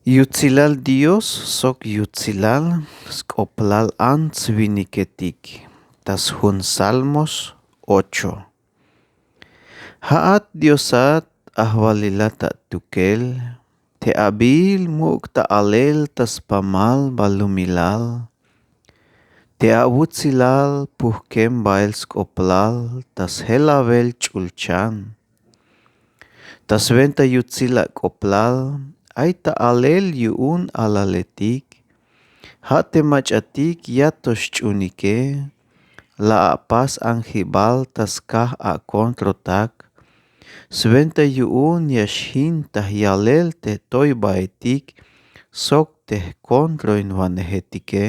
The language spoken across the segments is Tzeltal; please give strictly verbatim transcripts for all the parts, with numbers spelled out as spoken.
Yutsilal dios sok yutsilal sk'oplal ants-winiketik. Ta sjun salmos ocho. Ja'at diosat, ajwalilat ta tukel, te abil muk' ta alel ta spamal balumilal. Te awutsilal pujkem bael sk'oplal ta sjelawel ch'ulchan. Ta swenta yutsil ak'oplal ay ta alel yu'un alaletik. Ja' te mach'atik ya to xch'uunike. La apas anjibal ta skaj akontrotak. Swenta yu'un ya xjin ta yalel te jtoybaetik sok te jkontroinwanejetike.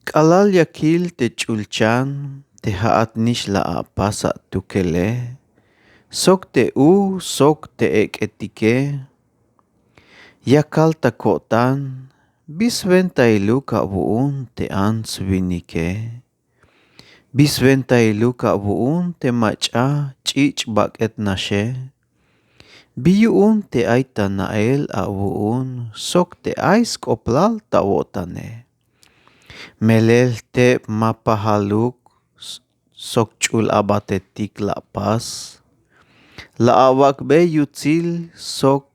K'alal ya kil te ch'ulchan te ja'at nix la apas atukele, sok te u sok te ek'etike. Ya kal ta ko'tan: ¿Bi swentailuk awu'un te ants-winike? ¿Bi swentailuk awu'un te mach'a ch'ich' bak'et naxe? ¿Bi yu'un te ay ta na'el awu'un sok te ay sk'oplal ta wo'tane? Melel jteb ma pajaluk sok ch'ul abatetik la apas. La awak'bey yutsil sok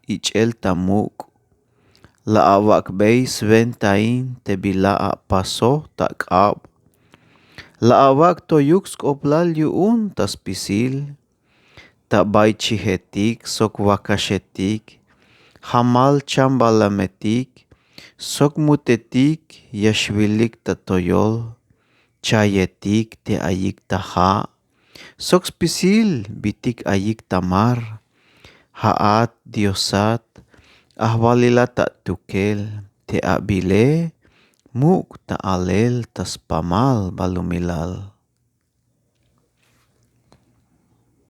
ich'el ta muk'. La awak'bey swentain te bila apasoj ta k'ab. La awak' toyuk sk'oplal yu'un ta spisil. Ta bay chijetik sok wakaxetik, jamal chambalametik sok mutetik ya xwilik ta toyol. Chayetik te ayik ta ja' sok spisil bitik ayik ta mar. Ja'at diosat, ajwalilat ta tukel, te abile muk' ta alel ta spamal balumilal.